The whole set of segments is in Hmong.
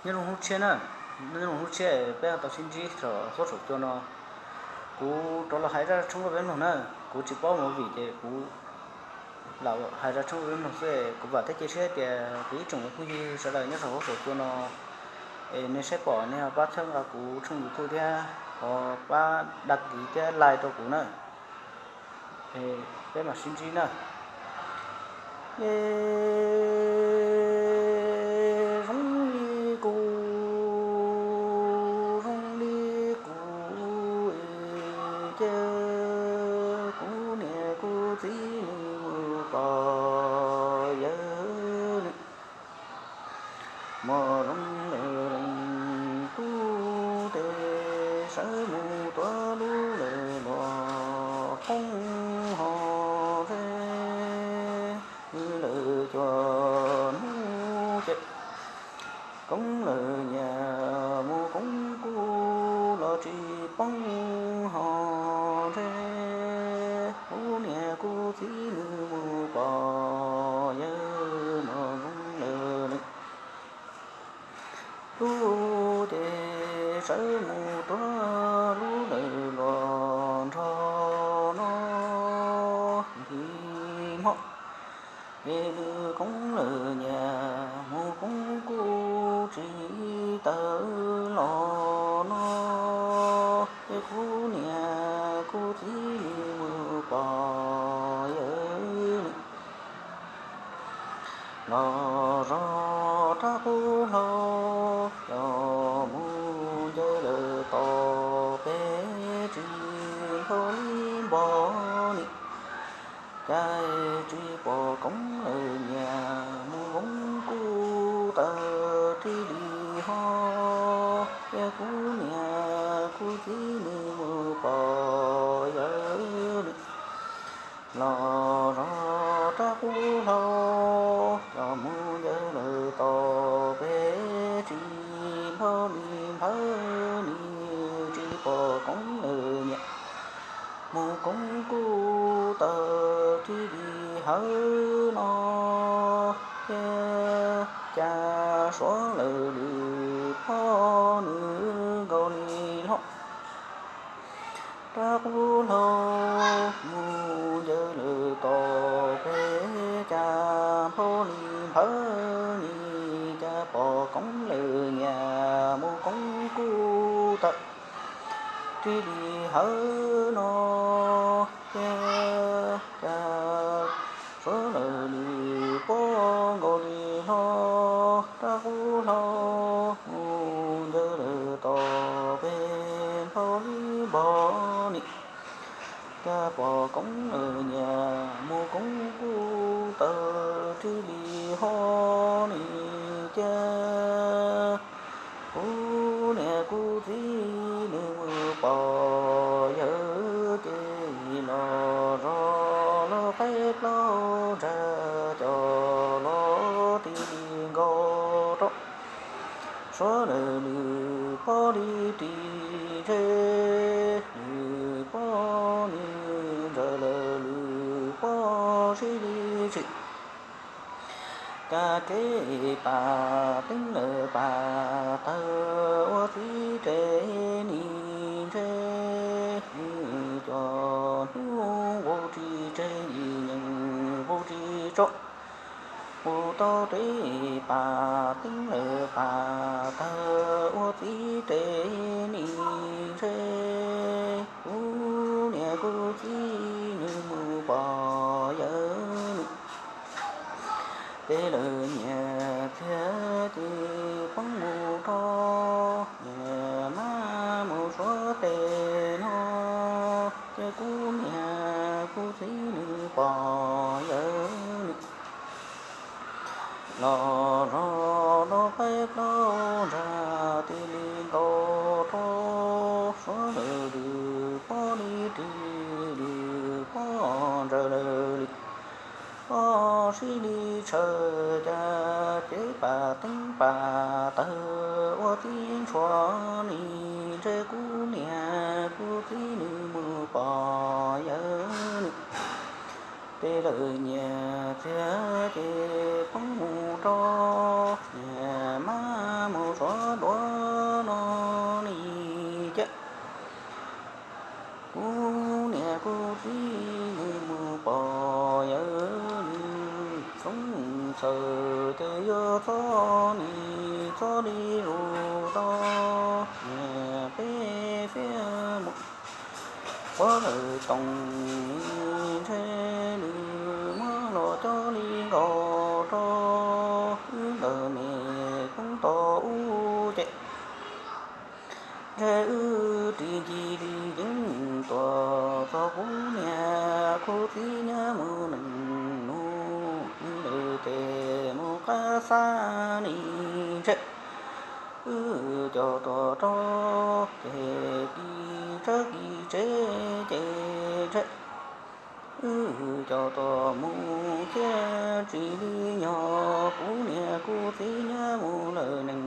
Nyob zoo hnub tshiab na, nyob zoo hnub tshiab peb tau sib ntsib rau huab saum cua no. Kuv rov los hais zaj tshoob rau peb mloog na, kuv tsis paub movie ces kuv lam hais zaj tshoob rau peb mloog xwb. Kuv vam thiab cia siab tias kuv ib tsoom phooj ywg sawv daws nyob rau huab saum cua no es nej saib pom nej ho pab txhawb nqa kuv tshooj YouTube thiab ho pab đăng ký thiab like rau kuv na. Peb mam sib ntsib na. Es zoo li kuv, zoo li kuv es ces kuv niam kuv txiv nws mus pom yawg nws. Mos zoo lawm leej tub tes sawv mus tuav lub lawm los poob ho ze lawm cov hnub ces koob lawm nyias mus koob kuj los tsis poob ho ze. Kuv niam kuv txiv nws mus pom yawg mos zoo lawm leej tub ces sawv mus tuav lub lawm los nrog no ib hmo. Ces nws koob lawm nyias mus koob kuj tsis tawm los no. Ces kuv niam kuv txiv nws mus pom yawg nws los zog rab qub hlau, coj mus ncaws lawm tom peb tsis npau li npog ni. Cas tsis pom koob lawm nyias mus koob kuj tawm tib li ho. Ces kuv niam kuv txiv nws mus pom yawg nws los zog rab qub hlau, coj mus ncaws lawm tom peb tsis npau li npawg ni. Tsis pom koob lawm nyias mus koob kuj tawm tib li hawv no. Ces cas suav lawm lwm pog nws nkaus li hlob rab qub hlau, mus ncaws lawm tom peb cas npau li npawg ni. Cas pom koob lawm nyias mus koob kuj tawm tib li hawv no. Ces cas suav lawm lwm pog nkaus li hlob rab qub hlau, mus ncaws lawm tom peb npau li npog ni. Cas pom koob lawm nyias mus koob kuj tawm tib li ho ni. Ces kuv niam kuv txiv nws mus pom yawg ces los zog los qaib plaub ntsag coj los tib li nkaus rau. Suav lawm lwm pog li ris ntshe, lwm pog ni ntsaws lawm lwm pog sib li tsim. Cas kev pam teeb lawm pam tawg ua txiv tsev ni ntshe, cov hnub nqus tsis tseg nyeem nqus tsis tso, nqus tau ris pam teeb lawm pam tawg ua txiv tsev ni ntshe, kuv niam kuv txiv nws mus pom yawg nws ces lawm nyias txiag ces poob mus rau, nyias mab mus suav tes no. Ces kuv niam kuv txiv nws pom yawg nws los zog los qaib plaub ntsag tib li nkaus rau. Suav lawm lwm pog li ris, lwm pog ntsaws lawm lwm pog sib li tshaws. Cas kev pam teeb pam tawg ua txiv ntshua ni ntshe, kuv niam kuv txiv nws mus pom yawg nws ces lawm nyias txiag ces poob mus rau, nyias mab mus suav txob nis txob li zus tau, niam peb fiab mus quav lawm toom, ntshe nws muab los coj li nkaus rau wb nkawm me koob tos ub ces. Ntshe wb ris ncig li yeeb tuam txog kuv niam kuv txiv nyob mus neej nus, wb lawm tes mus qab xab li ntshe wb cov tuam rau ces kis tsawb kis tsev ces ntshe wb cov tuam mus thiab tsis li nyog kuv niam kuv txiv nyob mus lawm neej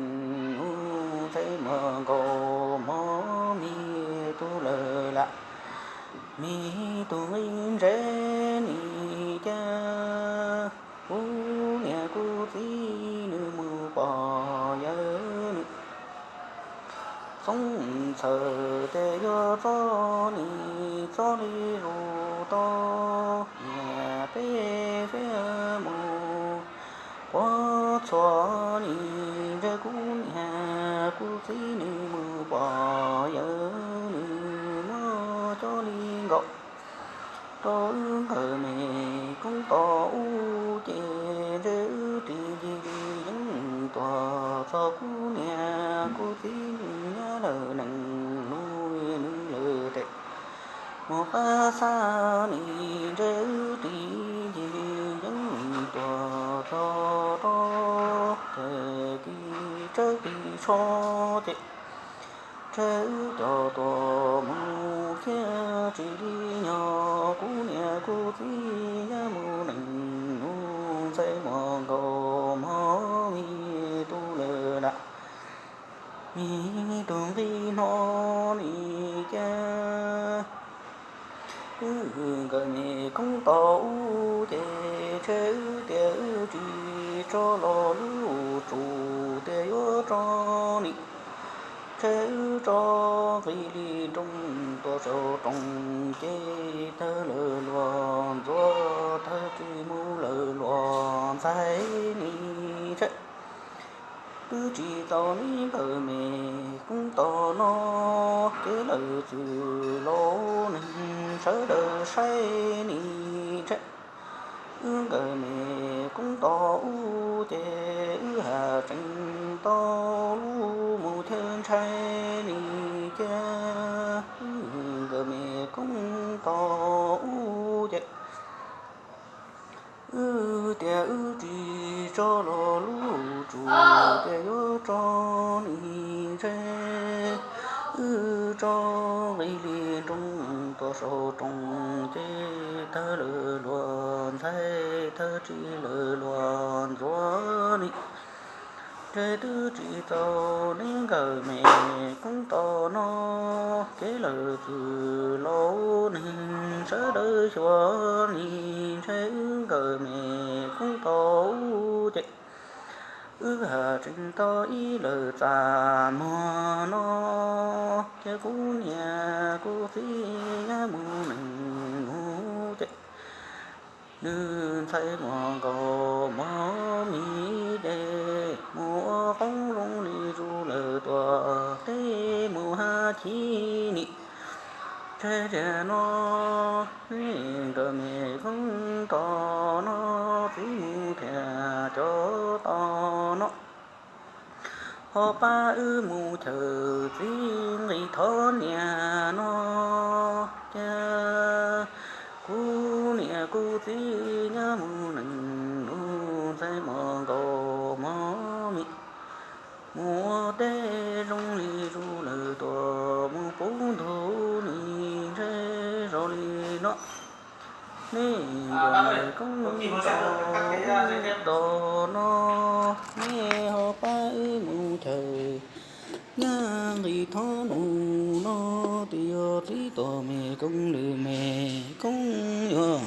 nus, ntxhais muag nkaus mov mis tug lawm lam mis tug nqi ntsev ni cas kuv niam kuv txiv nws mus pom yawg nws xoob txhawm tias yuav txob nis txob li zus tau, niam peb fiab mus quav txhua ni ntshe kuv niam kuv txiv nws mus pom yawg nws muab coj li nkaus rau wb nkawm me koob tos ub ces ntshe wb ris ncig li yeeb tuam txog kuv niam kuv txiv nyob lawm neej nus, nws lawm tes mus qab xab li ntshe wb ris ncig li yeeb tuam txog rau ces kis tsawb kis tsho ces ntshe wb cov tuam mus thiab tsis li nyog kuv niam kuv txiv nyob mus neej nus, ntxhais muag nkaus mov mis tug lawm lam mis tug nqi no ni cas wb nkawm me koob tos ub ces ntshe wb tias wb tsis tso los lub tsum tias yuav tso ni, ntshe wb tso nqis li nroog tuaj saum rooj ces tawg lawm luag ntxuav, tawg tsis mus lawm luag ntxhais ni ntshe wb tsis tau neb nkawm me koob tos no, kev lawm txwm laus neeg sawv daws saib ni ntshe wb nkawm me koob tos ub ces wb haj tseem tau lub mus chaw ntshai ni cas wb nkawm me koob tos ub ces wb tias wb tsis tso los lub tsum tias yuav tso ni ntshe wb tso nqis li nroog tuaj saum rooj ces tawg lawm luag ntxhais, tawg tsis lawm luag ntxuav ni ntshe twb tsis tau neb nkawm me koob tos no, kev lawm txwm laus neeg sawv daws xyuas ni ntshe wb nkawm me koob tos ub ces wb haj tseem tau ib lawm txaj muag no, ces kuv niam kuv txiv nyob mus neej nus ces nws ntxhais muag nkaus mov mis ces mus ua qoob zoo li zus lawm tuam teb mus haj chim ni. Ntshe tias no neb nkawm me koob tos no, txiv mus thiab cov tos no ho pab wb mus chaw txiv nqis thov niam no, ces kuv niam kuv txiv nyob mus neej nus, ntxhais muag nkaus mov mis mus ua teb zoo li zus lawm tuaj mus puv ntug ni ntshe zoo li no. Neb nkawm me koob tos ub tos no, neb ho pab wb mus chaw nyob nqis thov nus no, twb yog txiv tos me koob lwm me koob yuav